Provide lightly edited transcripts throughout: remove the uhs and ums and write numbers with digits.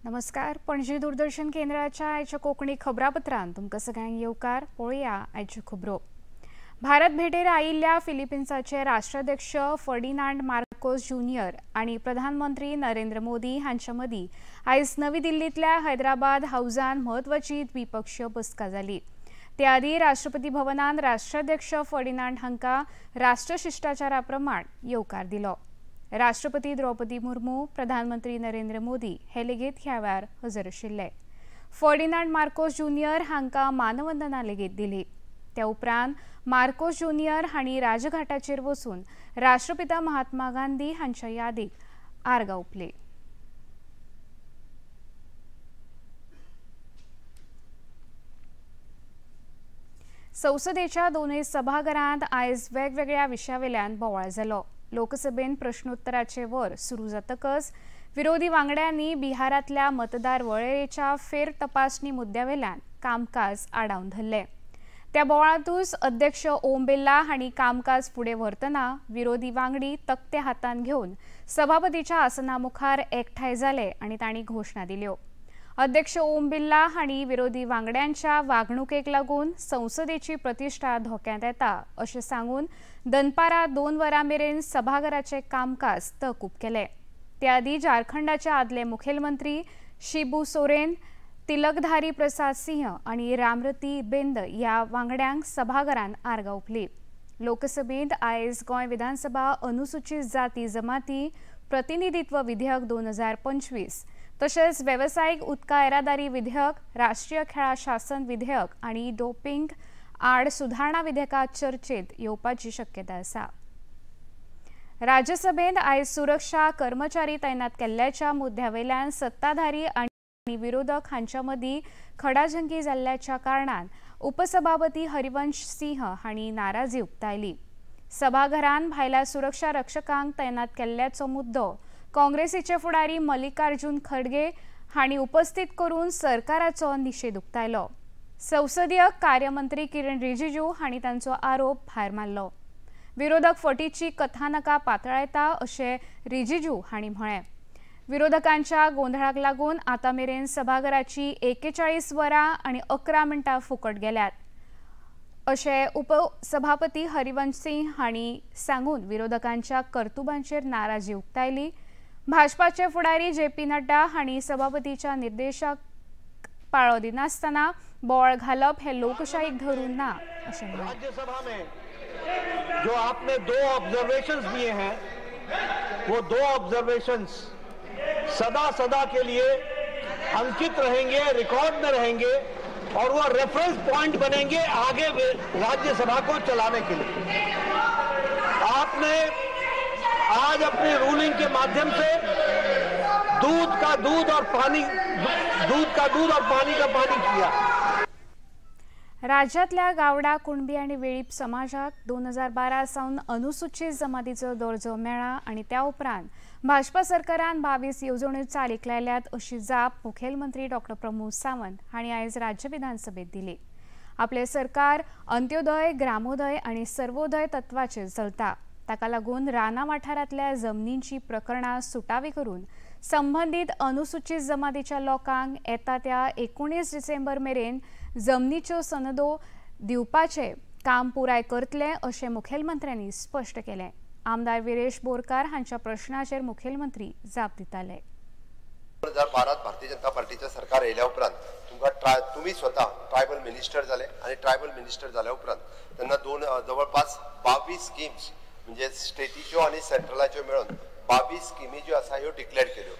नमस्कार, पणजी दूरदर्शन केंद्राच्या आयच्या कोंकणी खबरापत्रांत तुमकां सगळ्यांक येवकार. पळोवया आयच्यो खबरो. भारत भेटेर आयिल्ल्या फिलिपिन्साचे राष्ट्राध्यक्ष फर्डिनांड मार्कोस ज्युनियर आनी प्रधानमंत्री नरेंद्र मोदी हांचे मदीं आयज नवी दिल्लींतल्या हैदराबाद हाऊसान म्हत्वाची द्विपक्षीय बसका जाली. त्या आदीं राष्ट्रपती भवनान राष्ट्राध्यक्ष फर्डिनांड हांकां राष्ट्रशिश्टाचारा प्रमाण येवकार दिलो. राष्ट्रपती द्रौपदी मुर्मू, प्रधानमंत्री नरेंद्र मोदी हे लेगीत ह्या वेळार हजर आशिल्ले. फर्डिनांड मार्कोस ज्युनियर हांकां मानवंदना लेगीत दिली. त्या उपरांत मार्कोस ज्युनियर हांणी राजघाटाचेर वचून राष्ट्रपिता महात्मा गांधी हांच्या यादीक आर्गां ओंपली. संसदेच्या दोनूय सभाघरांत आयज वेगवेगळ्या विशयावेल्यान बोवाळ जालो. लोकसभेन प्रश्नोत्तराचे वर सुरू जातकच विरोधी वांगड्यांनी बिहारांतल्या मतदार वळेरेच्या फेर तपासणी मुद्द्यावेल्यान कामकाज आडावन धरलें. त्या बोवाळांतूच अध्यक्ष ओम बिर्ला हांणी कामकाज फुडें व्हरतना विरोधी वांगडी तकटे हातांत घेवन सभापतीच्या आसना मुखार एकठांय जाले आनी तांणी घोशणा दिल्यो. अध्यक्ष ओम बिर्ला हांणी विरोधी वांगड्यांच्या वागणुकेक लागून संसदेची प्रतिष्ठा धोक्यांत येता अशें सांगून दनपारां 2 वरां मेरेन सभाघराचें कामकाज तहकूब केलें. त्या आदीं झारखंडाचे आदले मुखेलमंत्री शिबू सोरेन, तिलकधारी प्रसाद सिंह आनी रामरती बेंद ह्या वांगड्यांक सभाघरान आर्गां ओंपली. लोकसभेंत आयज गोंय विधानसभा अनुसूचित जाती जमाती प्रतिनिधित्व विधेयक 2025 तशेंच वेवसायीक उदका येरादारी विधेयक, राष्ट्रीय खेळां शासन विधेयक आनी डोपिंग आड सुधारणा विधेयकां चर्चेत येवपाची शक्यता आसा. राज्यसभेंत आयज सुरक्षा कर्मचारी तैनात केल्ल्याच्या मुद्द्यावेल्यान सत्ताधारी आनी विरोधक हांच्या मदीं खडाजंगी जाल्ल्याच्या कारणान उपसभापती हरिवंश सिंह हांणी नाराजी उक्तायली. सभाघरान भायल्या सुरक्षा रक्षकांक तैनात केल्ल्याचो मुद्दो काँग्रेसीचे फुडारी मल्लिकार्जुन खडगे हांणी उपस्थित करून सरकाराचो निशेध उक्तायलो. संसदीय कार्यमंत्री किरण रिजिजू हांणी तांचो आरोप भायर मारलो. विरोधक फटीची कथानका पातळायता अशें रिजिजू हांणी म्हळें. विरोधकांच्या गोंधळाक लागून आतां मेरेन सभाघराची 41 वरां आनी 11 मिनटां फुकट गेल्यात अशें उपसभापती हरिवंश सिंह हांणी सांगून विरोधकांच्या कर्तुबांचेर नाराजी उक्तायली. भाजपाचे फुडारी जे पी नड्डा हांणी सभापतीच्या निर्देशाक पाळो दिनासतना बोवाळ घालप हे लोकशाहीक धरून ना अशें म्हणलें. राज्यसभा में जो आपने 2 ऑब्जर्वेशंस दिए हैं वो 2 ऑब्जर्वेशंस सदा सदा के लिए अंकित रहेंगे, रिकॉर्ड में रहेंगे और वो रेफरेंस पॉइंट बनेंगे आगे राज्यसभा को चलाने के लिए. आपने आज अपनी रूलिंग के माध्यम से दूध का दूध और पानी, दूध का दूध और पानी का पानी किया. राज्यातल्या गावडा, कुणबी आनी वेळीप समाजाक 2012 सावन अनुसूचित जमातीचो दर्जो मेळ्ळा आनी त्या उपरांत भाजपा सरकारान 22 येवजण्यो चालीक लायल्यात अशी जाप मुखेलमंत्री डॉक्टर प्रमोद सावंत हांणी आयज राज्य विधानसभेत दिली. आपलें सरकार अंत्योदय, ग्रामोदय आनी सर्वोदय तत्वाचेर चलता. ताका लागून राना वाठारांतल्या जमनींची प्रकरणां सुटावी करून संबंदीत अनुसूचित जमातीच्या लोकांक येता त्या 19 डिसेंबर मेरेन जमनीच्यो सनदो दिवपाचें काम पुराय करतले अशें मुखेलमंत्र्यांनी स्पश्ट केलें. आमदार विरेश बोरकार हांच्या प्रश्नाचेर मुखेलमंत्री जाप दिताले. 2012 भारतीय जनता पार्टीचें सरकार येयल्या उपरांत तुमकां तुमी स्वता ट्रायबल मिनिस्टर जाले आनी ट्रायबल मिनिस्टर जाल्या उपरांत तेन्ना जवळपास 22 स्किम्स म्हणजे स्टेटीच्यो आनी सेंट्रलाच्यो मेळून 22 स्किमी ज्यो आसा ह्यो डिक्लेअर केल्यो.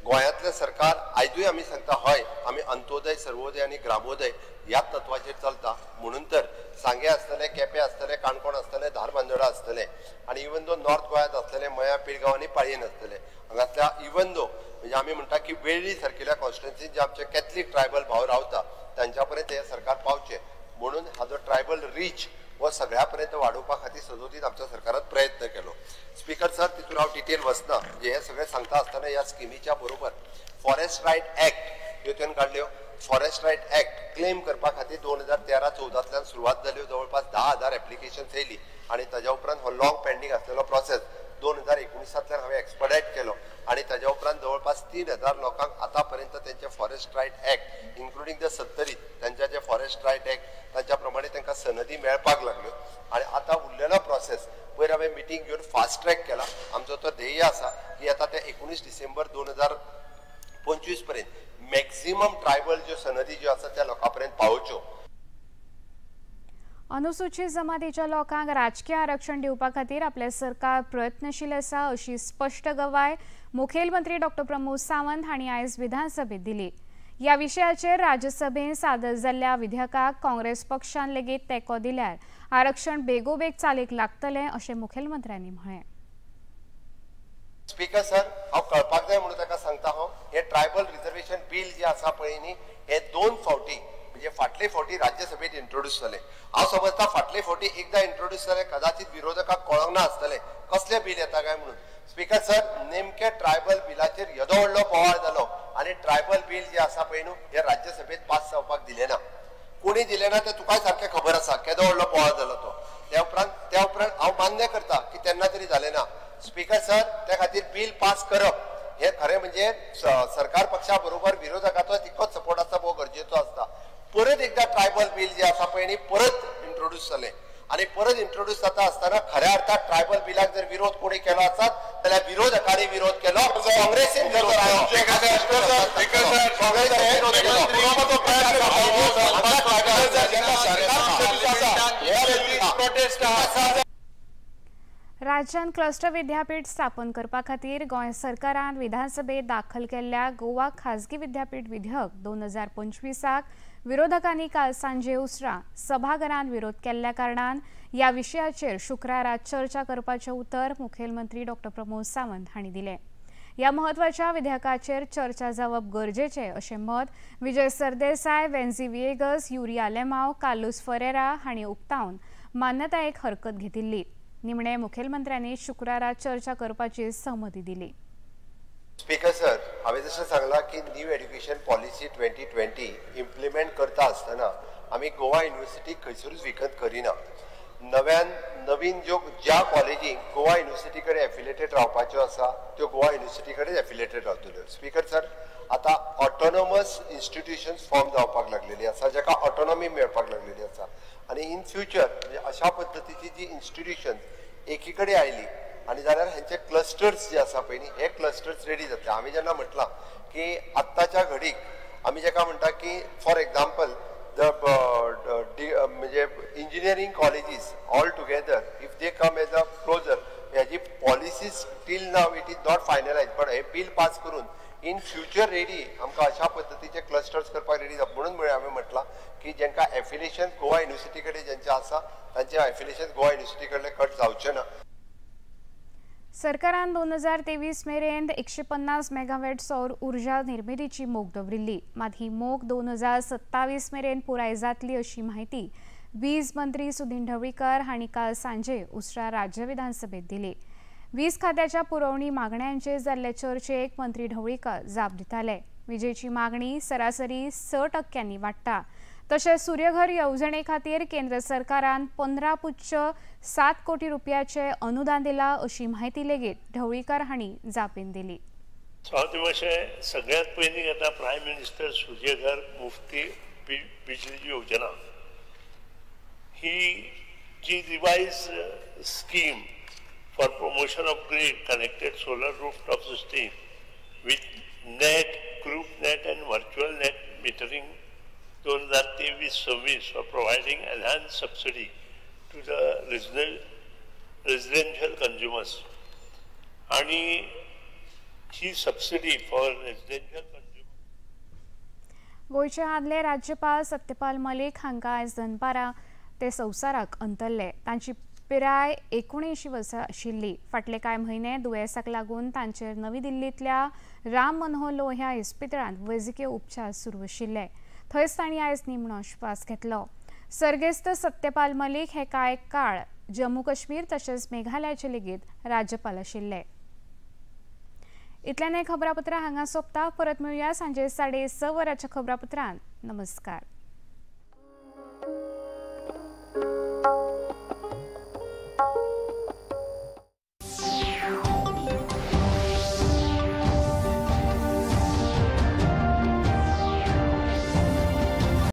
गोंयांतलें सरकार आयजूय आमी सांगता हय आमी अंत्योदय, सर्वोदय आनी ग्रामोदय ह्या तत्वाचेर चलता. म्हणून तर सांगें आसतलें, केपें आसतलें, काणकोण आसतलें, धारबांदोडा आसतलें आनी इवन दो नॉर्थ गोंयांत आसतलें, मयां, पिळगांव आनी पाळयेन आसतलें. हांगासल्या इवन दो म्हणजे आमी म्हणटा की वेळ्ळी सारकेल्या कॉन्स्टिट्युएन्सीन जे आमचे कॅथलीक ट्रायबल भाव रावता तांच्या पर्यंत हें सरकार पावचें म्हणून हाजो ट्रायबल रीच हो सगळ्या पर्यंत वाडोवपा खातीर सदोदीत आमच्या सरकारान प्रयत्न केलो. स्पीकर सर, तितून हांव डिटेल वचना. म्हणजे हें सगळें सांगता आसतना ह्या स्किमीच्या बरोबर फॉरेस्ट रायट एक्ट ह्यो तेणें काडल्यो. फॉरेस्ट रायट एक्ट क्लेम करपा खातीर 2013-14 सुरवात जाल्यो. जवळपास 10,000 एप्लिकेशन्स येयली आनी ताज्या उपरांत हो लॉंग पेंडींग आसलेलो प्रोसेस 2019 हांवें एक्सपडायट केलो आनी ताज्या उपरांत जवळपास 3000 लोकांक आतां पर्यंत तेंचे forest right act including the Sattari तांच्या जे फॉरेस्ट रायट एक्ट तांच्या प्रमाणे तांकां सनदी मेळपाक लागल्यो आनी आतां उरलेलो प्रोसेस पयर हांवें मिटींग घेवन फास्ट ट्रॅक केला. आमचो तो ध्येय आसा की आतां ते 19 डिसेंबर 2025 पर्यंत मॅक्झिमम ट्रायबल ज्यो सनदी ज्यो आसा त्या लोकां पर्यंत पावोवच्यो. अनुसूचित जमातीच्या लोकांक राजकीय आरक्षण दिवपा खातीर आपलें सरकार प्रयत्नशील आसा अशी स्पश्ट गवाय मुखेलमंत्री डॉक्टर प्रमोद सावंत हांणी आयज विधानसभेत दिली. ह्या विशयाचेर राज्यसभेत सादर जाल्ल्या विधेयकाक काँग्रेस पक्षान लेगीत तेंको दिल्यार आरक्षण बेगोबेग चालीक लागतलें अशें मुखेलमंत्र्यांनी म्हळें. स्पीकर सर, हांव कळपाक जाय म्हणून ताका सांगता, हांव हे ट्रायबल रिजर्वेशन बील जे आसा पळय न्ही, हे 2 फावटी म्हणजे फाटले फावटी राज्यसभेत इंट्रोड्यूस जालें. हांव समजता फाटले फावटी एकदां इंट्रोड्यूस जालें, कदाचित विरोधकाक कळोंक ना आसतलें कसलें बील येता काय म्हणून. स्पीकर सर, नेमके ट्रायबल बिलाचेर येदो व्हडलो बोवाळ जालो आनी ट्रायबल बील जे आसा पळय न्हू हे राज्यसभेत पास जावपाक दिलें ना. कोणी दिलें ना तें तुकाय सारकें खबर आसा केदो व्हडलो बोवाळ जालो तो. त्या उपरांत हांव मान्य करता की तेन्ना तरी जालें ना. स्पीकर सर, त्या खातीर बील पास करप हे खरें म्हणजे सरकार पक्षा बरोबर विरोधकाचो तितकोच सपोर्ट आसता भोव गरजेचो आसता. परत एकदा ट्रायबल बील जे आसा पळय न्ही परत इंट्रोड्यूस जालें आनी परत इंट्रोड्यूस जाता आसतना खऱ्या अर्थात ट्रायबल बिलाक जर विरोध कोणी केलो आसत जाल्यार विरोधकांनी विरोध केलो, काँग्रेसीन विरोध केलो. राज्यांत क्लस्टर विद्यापीठ स्थापन करपा खातीर गोंय सरकारान विधानसभेत दाखल केल्ल्या गोवा खाजगी विद्यापीठ विधेयक 2025 विरोधकांनी काल सांजे उसरां सभाघरांत विरोध केल्ल्या कारणान ह्या विशयाचेर शुक्रारा चर्चा करपाचें उतर मुखेलमंत्री डॉक्टर प्रमोद सावंत हांणी दिलें. ह्या म्हत्वाच्या विधेयकाचेर चर्चा जावप गरजेचें अशें मत विजय सरदेसाय, वेन्झी व्हिएगस, युरी आलेमाव, कार्लुस फरेरा हांणी उक्तावन मान्यतायेक हरकत घेतिल्ली. निमणे मुखेलमंत्र्यांनी शुक्रारा चर्चा करपाची सहमती दिली. स्पीकर सर, हांवें जशें सांगलां की न्यू एड्युकेशन पॉलिसी 2020 इम्प्लिमेंट करता आसतना आमी गोवा युनिवर्सिटी खंयसरूच विकत करिना. नव्यान नवीन ज्यो ज्या कॉलेजींक गोवा युनिवर्सिटी कडेन एफिलेटेड रावपाच्यो आसा त्यो गोवा युनिवर्सिटी कडेन एफिलेटेड रावतल्यो. स्पीकर सर, आतां ऑटोनॉमस इन्स्टिट्युशन्स फॉर्म जावपाक लागलेली आसा, जाका ऑटोनॉमी मेळपाक लागलेली आसा आनी इन फ्युचर म्हणजे अशा पद्दतीची जी इन्स्टिट्युशन्स एकी कडेन आयली आनी जाल्यार हेंचे क्लस्टर्स जे आसा पळय न्ही हे क्लस्टर्स रेडी जातले. आमी जेन्ना म्हटलां की आत्ताच्या घडीक आमी जेका म्हणटा की फॉर एग्जाम्पल the म्हणजे engineering colleges all together if they come as a closer, ह्याची policies till now it is not finalise, but hey bill pass करून इन फ्युचर रेडी आमकां अशा पद्दतीचे क्लस्टर्स करपाक रेडी जाता. म्हणून म्हळ्यार हांवें म्हटलां की जांकां एफिलिएशन गोवा युनिवर्सिटी कडेन जेंचें आसा तांचें एफिलिएशन गोवा युनिवर्सिटी कडलें कट जावचें ना. सरकारान 2023 मेरेन 150 मेगावॅट सौर ऊर्जा निर्मितीची मोख दवरिल्ली, मात ही मोख 2027 मेरेन पुराय जातली अशी म्हायती वीज मंत्री सुदिन ढवळीकर हांणी काल सांजे उसरां राज्य विधानसभेत दिली. वीज खात्याच्या पुरवणी मागण्यांचेर जाल्ले चर्चेक मंत्री ढवळीकर जाप दिताले. विजेची मागणी सरासरी 6% वाडटा. तशेंच सूर्यघर येवजणे खातीर केंद्र सरकारान 15.7 कोटी रुपयाचे अनुदान दिला अशी म्हायती लेगीत ढवळीकर हांणी जापेन दिली. सगळ्यात पयलीं येता प्रायम मिनिस्टर सूर्यघर मुफ्ती बिजली योजना ही जी revise scheme for promotion of grid connected solar rooftop system with net, group net and virtual net metering 2023-26 for providing enhanced subsidy to the residential consumers. आणि ही सबसिडी फॉर रेसिडेन्शियल कंज्युमर्स. गोंयचे आदले राज्यपाल सत्यपाल मलिक हांकां आयज दनपारां ते संवसाराक अंतरले. तांची पिराय 79 वर्सां आशिल्ली. फाटले कांय म्हयने दुयेंसाक लागून तांचेर नवी दिल्लींतल्या राम मनोहर लोहिया इस्पितळांत वैजकीय उपचार सुरू आशिल्ले. थंयच तांणी आयज निमणो श्वास घेतलो. सर्गेस्त सत्यपाल मलिक हे कांय काळ जम्मू काश्मीर तशेंच मेघालयाचे लेगीत राज्यपाल आशिल्ले. इतल्यान हें खबरापत्र हांगा सोंपता. परत मेळुया सांजे 6:30 वरांच्या खबरापत्रांत. नमस्कार.